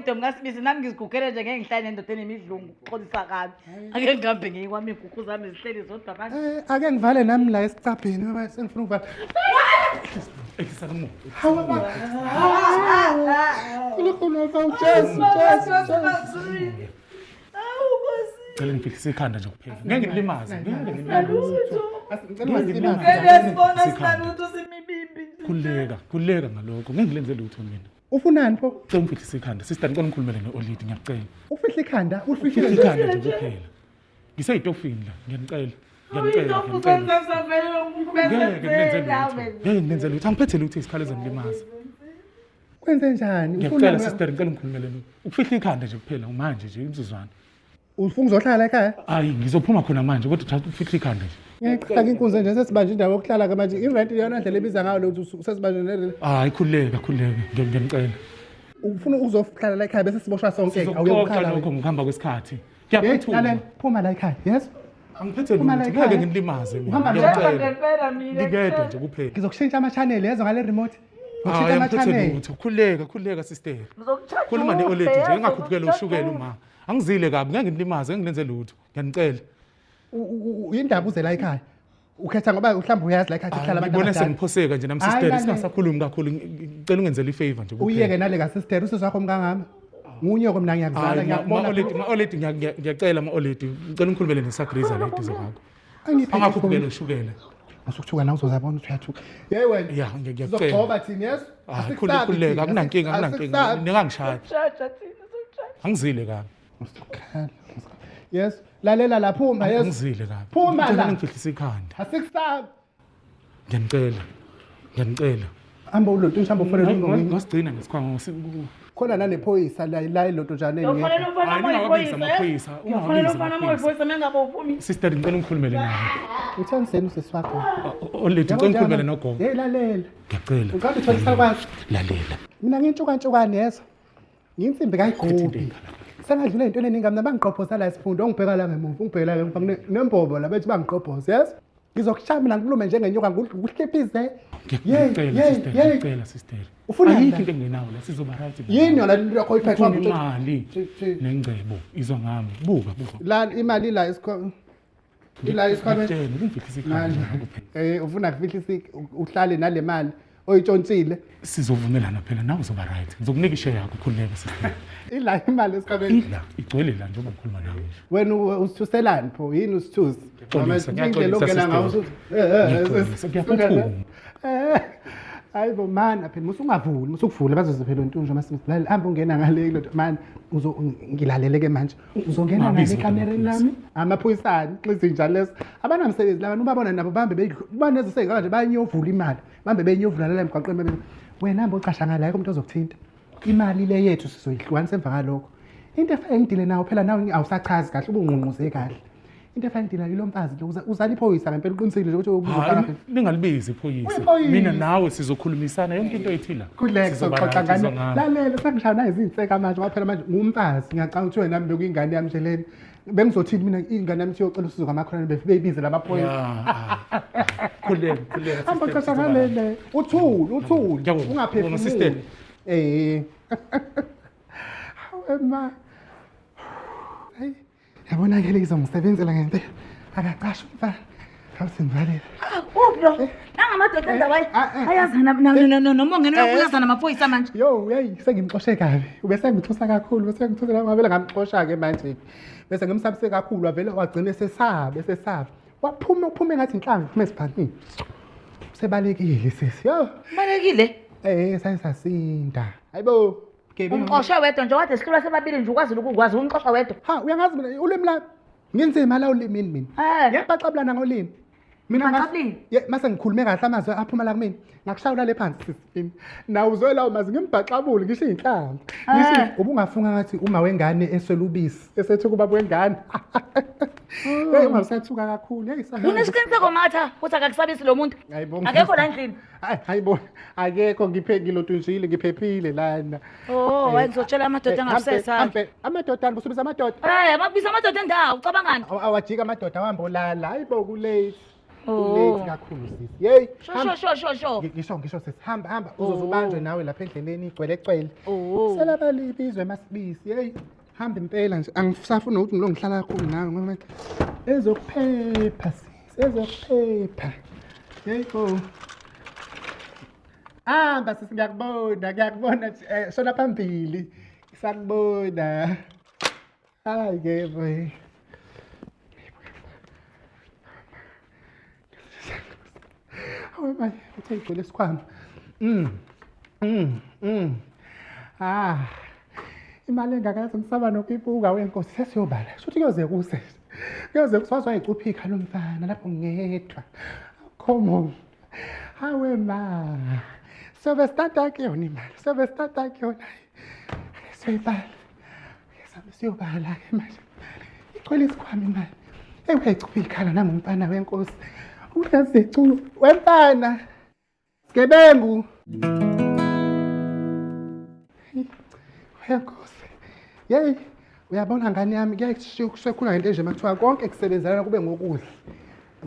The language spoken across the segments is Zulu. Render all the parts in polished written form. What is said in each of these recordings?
Ntombi kaSibisi, nami ngizigugele nje, ngeke ngihlale nendoda enemidlungu, kuxolisa kabi. Ake ngihambe ngiye kwami, iy'nkukhu zami zihleli zodwa manje. Ake ngivale nami la esicabheni ngoba sengifuna ukuvala. Ehlisa kamoya. Hawu baba. Nkulunkulu wami, Jesu, Jesu, Jesu. Cela ngifihlise ikhanda nje kuphela. Ngeke ngilimaze, ngeke ngilimaze. Ngicela ungasilimazi. Ngeke sibona sinalutho, simibimbi. Khululeka, khululeka ngalokho. Ngeke ngilenze lutho mina. Ufunani pho? Cela ungifihlise ikhanda. Sister, ngicela ngikhulumele ne-Olidi, ngiyacela. Ufihla ikhanda, ulifihlile Ufihla nje. ikhanda nje kuphela. Ngiseyitofini la, ngiyanicela. Ngiyanicela, ngiyanicela. Ngeke ngilenze lutho. Ngeke ngilenze lutho. Angiphethe lutho izikhalo ezingilimaza. Kwenze njani? Ngiyacela Ufunani? sister, ngicela ngikhulumele no. Ukufihla ikhanda nje kuphela manje nje imizuzwana. Ufuna uzohlala la ekhaya? Hayi, ngizophuma khona manje kodwa just ukufihla ikhanda nje. Ngiyaqhaka inkunzi nje, sesibanje indawo yokuhlala ke manje. I-rent iyona ndlela ebiza ngayo lo sesibanje ne Hayi, khululeka, khululeka. Ngiyanicela. Ufuna uzohlala la ekhaya bese siboshwa sonke. Sizoxoxa Awuyokhala. lokho ngokuhamba kwesikhathi. Hey, Ngiyaphuthuma. lalela, phuma la ekhaya. Yes? Angiphethe Phuma la lutho. ekhaya. Ngeke ngilimaze mina. Uhamba Ngiyacela. Ngempela mina. Ngingedwa nje kuphela. Ngizokushintsha ama-channel yezwa ngale remote. Hayi, Ngizokushintsha angiphethe ama-channel. lutho. Khululeka, khululeka sister. Ngizokutshaja Khuluma ufe, ne-Oledi nje, yazi, engakhuphukela ngizokutshaja ushukela ufe. uma. Angizile kabi, ngeke ngilimaze, ngeke ngilenze lutho. Ngiyanicela. Indaba uze la ekhaya. Ukhetha ngoba mhlawumbe uyazi la ekhaya kuhlala abantu Ngibone abadala. sengiphoseka nje nami Hayi, sister, lalela. singasakhulumi kakhulu. Ngicela ungenzele i-favor nje kuphela. Uyeke nale ka-sister, usisi wakho mkangami. Ngunyoko mina, ngiyakuzala, Hayi, ngiyakubona. ma-Oledi, ma-Oledi, ngiyacela ma-Oledi, ngicela ungikhulumele nesagriza le eduze kwakho. Angiphethe Angakhuphukela ifoni. ushukela. Usukuthuka na uzozabona ukuthi uyathuka. Hey wena. Ya, ngiyacela. Sizogxoba thina, yes? Hayi, Asikusabi khululeka, thina, akunankinga, akunankinga. asikusabi. Ningangishaya. Tshaja thina, sizokutshaja. Angizile kabi. Usukhala. Yes, lalela la, phuma, yes. Angizile kabi. Phuma Ngicela la. ningifihlise ikhanda. Asikusabi. Ngiyanicela. Ngiyanicela. Hamba ulonto, hamba ufonele umngani. Ngasigcina ngesikhwama. Khona nanephoyisa la la ilonto njani engekho. Uyofonela umfana Hayi, wami ningawabizi oyiphoyisa, amaphoyisa, eh? ungawabizi Uyofonela umfana wami amaphoyisa. oyiphoyisa mengabe uphumi. Sister, ngicela ungikhulumele naye. Uthani senu sisi wakho? Oledi, ngicela ungikhulumele nogogo. Hey, lalela. Ngiyacela. Uqala uthola isakwazi. Lalela. Mina ngintshukantsukane yezwa. Nginsimbi kayigubhi. Sengadlula ey'ntweni eningi mina, bangiqophosa la esifundo, ongibheka la ngemuva, ungibheka la ngemuva nembobo la bethi bangiqophosa, yes? Ngizokushaya mina ngikulume njengenyoka, ngikuhliphize. Yeyi, Ngiyacela yeyi, sister, yeyi. ngiyacela sister. Ufunani Ayikho la? into engenawo la, sizoba right. Yini yona le yakho oyiphethe? Ufuna imali Thi- nengcebo izwa ngami. Buka, buka. La imali la isikhwama. Ila isikhwameni. Ngiyakutshela, ungifihlise ikhanda Manje nje kuphela. Ufuna kufihlisa uhlale nale mali oyitshontshile. Sizovumelana phela, nawe uzoba right. Ngizokunika i-share yakho, khululeka sister. Ila imali esikhwameni. Ila igcwele la njengoba ngikhuluma nawe nje. Wena usithuselani pho? Yini usithusi? Ngiyaxolisa, Indlela ngiyaxolisa, ongena ngayo sister. usuthi Ngiyaxolisa, ngiyaphuthuma. Hayi bo mana phela, musungavuli, musukuvula bazoze phela ntunje masilalela, hamba ungena ngale kulento mana, uzo ngilalele ke manje, uzongena ngale Ungabizi ekamereni amaphoyisa. lami. Amaphoyisani xizinja leso, abanamsebenzi laba, ubabona nabo bambe banezo seyikanje bayanyovula imali, bambe benyovula la emgwaqweni babe wena hamba ucasha ngala, ayikho umuntu ozokuthinta. Imali le yethu sizoyihlukanisa emva kalokho. Into efake ngidile nawo phela, nawe awusachazi kahle, ubungqungquze kahle. Into efake ngidile ilo mfazi lo uzala iphoyisa ngempela, uqinisile nje ukuthi Hayi, uzofaka ningalibizi iphoyisa. Uyiphoyisa. Mina nawe sizokhulumisana yonke into ethila. Kuleke Sizoba soxoxa right, ngane. izwa ngami. Lalela, sengishaya nayizinseka manje, ngoba phela manje ngumfazi, ngiyacabanga ukuthi wena bekuyingane yami nje lena. Bengizothini mina ingane yami iyocela usizo kwamakholwane beyibize lamaphoyisa. Ya. Khululeka, khululeka. Hamba sister, xoxa sizoba right. ngalele. Uthule, uthule. Ngiyabonga. Ngiyabonga, sister. Ungaphefumuli. Hawe ma. Hayi. Yabona ke le izongisebenzela ngempela. Akaqashe umfana. Hawu simvalela. Uphi lo? Nangamadoda endawo ayazana nomongeni, uyazana namaphoyisa manje. Yo, hey, sengimxoshe kabi. Ubesengithusa kakhulu, ubesengithusa ngavele ngamxosha ke manje. Bese ngimsabise kakhulu, wavele wagcina esesaba, esesaba. Waphuma, uphume ngathi inhlamvu iphume esiphanini. Usebalekile sisi. Yo. Balekile. Saye sasinda. Hayibo. Gebengu. Umxoshe wedwa nje, wade sihlulwa sebabili nje, ukwazile ukukwazi umxosha wedwa. Ha, uyangazi mina ulimi lami. Nginzima la ulimini mina. Ngiyabaxabulana ngolimi. Mina Baxabulile? Ye, mase ngikhulume kahle amazwi aphuma la kumina. Ngakushawula le phansi sisi mina. Nawe uzwe lawo mazwi ngimbhaxabule ngisho inhlamvu. Ngisho ubungafunga ngathi uma wengane eswele ubisi, esethuka ubaba wengane. Hey, ungabusathuka kakhulu. Hey, sahamba. Unesiqiniseko matha ukuthi akakusabisi lo muntu? Hayibo. Akekho la endlini. Hayi, hayibo. Akekho, ngiphe ngilotunjile, ngiphephile lana. Oh, hayi ngizotshela amadoda angasesa. Hambe, amadoda anibusubisa amadoda. Ababisa amadoda endawo, ucabangani? Awajika amadoda awahamba olala. Hayibo kulate. Oh. Ulate kakhulu sisi. Yeyi. Sho sho sho sho sho. Ngisho sisi, hamba hamba uzoze ubanjwe nawe lapha endleleni igcwele cwele. Oh. Selabalibizwe masibisi. Yeyi. Hamba impela nje angisafuni nokuthi ngilo ngihlala kakhulu nawe ngoba manje ezokuphepha sisi, ezokuphepha. Yeyi oh. Hamba sisi ngiyakubona, ngiyakubona nje, shona phambili. Ngisakubona. Hayi ke boy. Hawu manje uthe igcwele isikhwama. Mm. Mm. Mm. Ah. Imali engaka yazi ngisaba nokuyibuka wenkosi sesiyobala. Shuthi kuyoze kuse. Kuyoze kusazwa icuphika lo mfana lapho ngedwa. Come on. Hawe ma. Sobe starta kuyona imali. Sobe starta kuyona. Siyoyibala. Sabe siyobala ke manje. Igcwele isikhwama imali. Hey uyayicupha ikhala nangumfana wenkosi. Uyazicu wemfana. Sigebengu. Wenkosi. Yeyi uyabona ngane yami kuyakusekhula ngento enje makuthiwa konke kusebenzelana kube ngokuhle.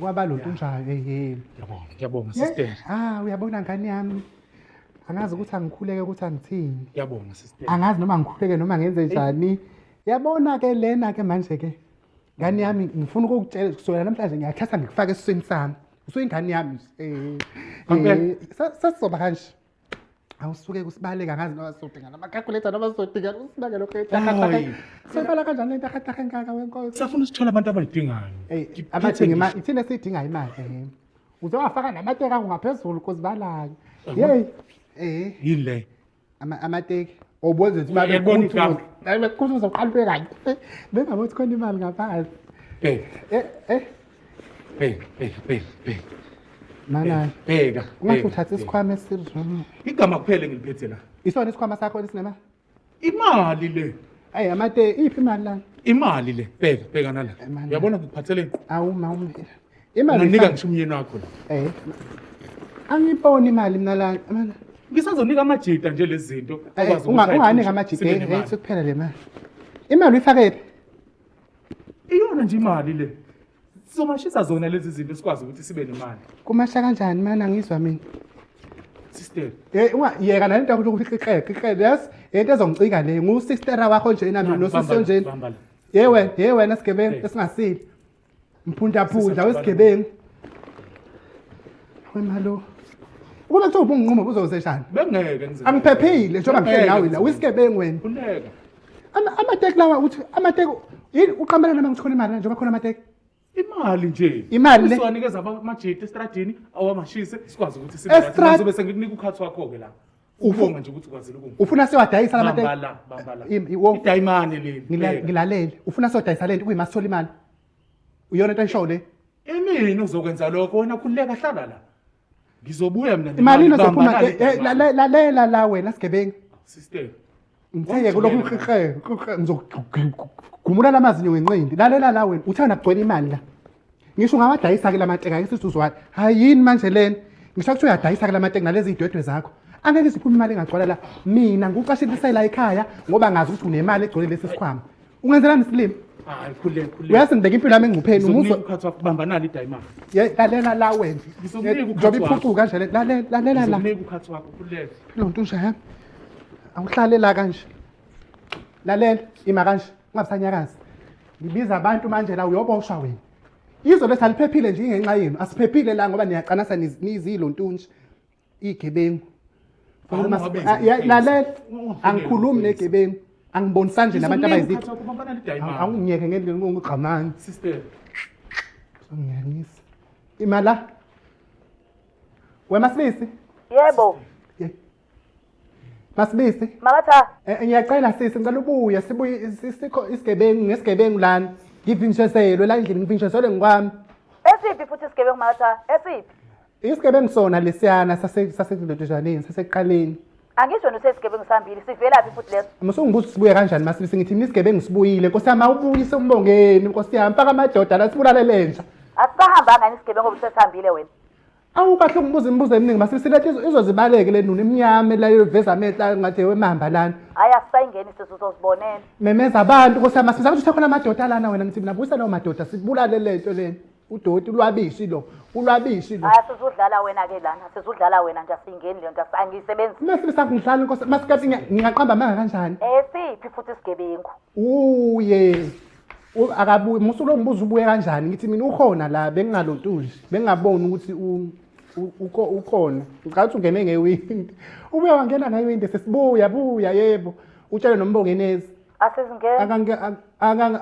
Kwaba lonto njalo hey. Ngiyabonga, ngiyabonga Yeyi, sister. Ah uyabona ngane yami. Angazi ukuthi angikhuleke ukuthi angithini. Ngiyabonga sister. Angazi noma ngikhuleke noma ngenze njani. Yabona ke lena ke manje ke. Ngane yami ngifuna ukukutshela kusukela namhlanje ngiyathatha ngikufake esiswini sami. Usuyingane yami nje. Ngempela? Sesizoba kanje. Awusuke kusibaleka ngazi noma sizodinga nama-calculator noma sizodinga usibeke lokho Hayi. Sobala kanjani le ntakataka engaka wenkosi? Safuna usithola abantu abayidingayo. Ey, Ngiphethe abadinga imali, ngisho- ithina esiyidinga imali. Uzowafaka namateki akho ngaphezulu kuzibalayo. Yeyi. Yini le? Amateki. Obuwenze ukuthi babe Uyayibona igama? Bekuthi uzoqala ube kanye. Bengabothi khona imali ngaphansi. Bheka, Eh. bheka, bheka, bheka, bheka. Mana. Bheka. Ungathi bheka, uthatha bheka. isikhwama esirong. Igama kuphela engiliphethe la. Isona isikhwama sakho lesinema? Imali le. Ayi amate iphi imali la? Imali le. Bheka, bheka nala. Imali. Uyabona ngikuphatheleni? Awu mawume. Imali Unganika ngisho umyeni wakho la. Angiboni imali mina la. Mana. Ngisazonika amajita nje lezi zinto. Akwazi ukuthi Unganika ayiphushe, amajita sibe nemali. sekuphela le mali. Imali uyifake phi? Iyona nje imali le. Sizomashisa zona lezi zinto sikwazi ukuthi sibe nemali. Kumasha kanjani mana ngizwa mina. Sister, Ungayeka nalento yakho ukuthi qiqe qiqe yes into ezongicika le ngu-sister wakho nje nami nosisi nje. bamba la. Ye wena, ye wena sigebengu Hey. esingasile. Mphundaphunda Sisaqala. wesigebengu. Wemalo. Ukube kuthiwa ubunginquma buzozeshana. Bengeke ngize. Angiphephile njengoba ngihleli nawe la uyisigebengu wena. Khuleka. Amateki lawa uthi amateki yini uqambela noma ngithola imali njengoba khona amateki. Imali nje. Imali le? Siwanikeza amajita estradini awamashise sikwazi ukuthi sibe Estra- right. Ngizobe sengikunika ukhathi wakho ke la. Ubonga nje ukuthi ukwazile ukungifuna. Ufuna siwadayisa la Bamba mateki? la, bamba la. Im- Idayimane leli. Bheka. Ngilalele. Ufuna siyodayisa lento kuyima sithola imali. Uyona into ayishoyo le. Imini uzokwenza lokho wena khululeka hlala la. Ngizobuya mina Imali nemali, inozophuma bamba nale idayimane. lalela la wena sigebengu. Sister. Ngitheke kulokhu qiqe qiqe ngizogumula lamazinyo ngenqindi. Lalela la wena uthanda kugcwele imali la. Ngisho ungawadayisa ke lamateka ake sithi uzwa. Hayi yini manje lena? Ngisho kuthi uyadayisa ke lamateka nalezi idwedwe zakho. Angeke ziphume imali engagcwala la. Mina ngikuqashilisela la ekhaya ngoba ngazi ukuthi unemali egcwele lesi sikhwama. Ungenzelani isilimo? Hayi khululeka khululeka. Uyazi ngibeka impilo yami engcupheni Ngizokunika umuzwa. ukhathi wakho bamba nali idayimane. Ye lalela la wena. Ngizokunika Njengoba ukhathi wakho. iphucuka kanje le lalela lalela la. Ngizokunika ukhathi wakho khululeka. Lo nto nje yami. Awuhlale la kanje. Lalela ima kanje ungabisanyakazi. Ngibiza abantu manje la uyoboshwa wena. Izwe lethu aliphephile nje ngenxa yenu. Asiphephile la ngoba niyacanasa nizilo ntunje. Igebengu. Hawu, ungabizi Lalela amaphoyisa. angikhulumi negebengu. Angibonisani nje nabantu Ngizokunika abayizitho. ukhathi wakho, bamba nali idayimane. Awungiyeke ngendlela ngigqamani. Sister. Ngiyangisa. Imala. Wena Masibisi. Yebo. Ye. Masibisi. Makatha. Ngiyacela sisi ngicela ubuye sibuye sikho isigebengu ngesigebengu lana. Ngivinjezelwe la endlini ngivinjezelwe ngikwami. Esiphi futhi isigebengu Makatha? Esiphi? Isigebengu sona lesiyana sase sasekulotshwaneni sasekuqaleni. Angisho wena usesigebengu sihambile sivelaphi futhi leso? Musungibuza sibuye kanjani Masibisi ngithi mina isigebengu sibuyile. Nkosi yami awubuyise umbongeni Nkosi yami faka amadoda la sibulale lenja. Asisahambanga yini isigebengu ngoba usesihambile wena? Awu kahle ungibuza imibuzo eminingi Masibisi lethu izozibaleke le nunu emnyama la yoveza amehlo ngathi wemamba lana. Hayi asisayingeni sisi uzozibonela. Memeza abantu Nkosi yami Masibisi akuthi khona amadoda lana wena ngithi mina buyisa lawo madoda sibulale lento lena. Udoti ulwabishi lo, ulwabishi lo. Hayi sesudlala wena ke lana, sesudlala wena nje asingeni leyo nto angiyisebenzi. Mase sakungidlala inkosi, masikhathi ngingaqamba amanga kanjani? Eh siphi futhi isigebengu? Uye. Akabuyi, musu lo ngibuza ubuye kanjani? Ngithi mina ukhona la bengingalontuji, bengingaboni ukuthi ukhona. Ngicabanga ukuthi ungene ngewindi. Ubuye wangena ngewindi sesibuya buya yebo. Utshele nombongenezi. Asizingeni.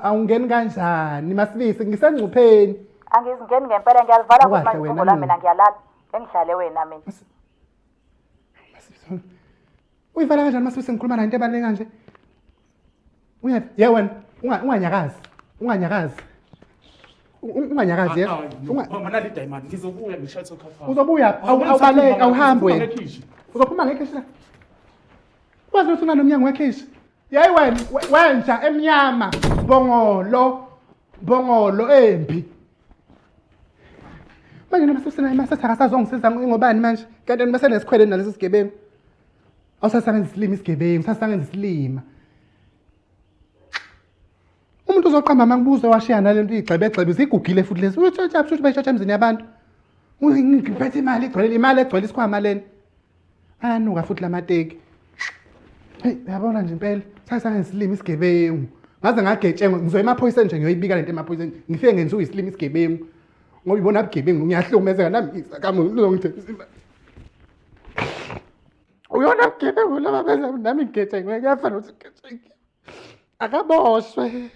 Awungeni kanjani Masibisi ngisengcupheni. Angizingeni ngempela ngiyalivala futhi manje ucingo lami mina ngiyalala. Engidlale wena mina. Masibisi. Uyivala kanjani Masibisi ngikhuluma naye into ebaluleke kanje? Uya ye wena unganyakazi. Unganyakazi. Unganyakazi ye. Mama nali diamond ngizobuya ngishathe ukhapha. Uzobuya awubaleki awuhambi wena. Uzophuma ngekhishi la. Wazi ukuthi unanomnyango wekhishi. Yeyi wena wenja emnyama bongolo bongolo embi. Manje noma sesinaye masethi akasazongisiza ngobani manje? Kanti noma senesikhwele nalesi sigebengu. Awusasangenza isilima isigebengu, sasangenza isilima. Umuntu uzoqamba mangibuze washiya nalento igxebegxebe zigugile futhi lezi. Uyotshontsha futhi bayitshontsha emzini yabantu. Ngiphethe imali igcwele imali egcwele isikhwama lena. Ayanuka futhi lamateki. Hey, uyabona nje impela, sasangenza isilima isigebengu. Ngaze ngagetshengwa, ngizoya emaphoyiseni nje ngiyoyibika lento emaphoyiseni. Ngifike ngenziwa isilima isigebengu. Ngoba ibona bugebengu ngiyahlukumezeka nami ngisakamu ngizongithembisa imali. Uyona bugebengu laba benza nami ngigetshengwe kuyafana ukuthi ngigetshengwe. Akaboshwe.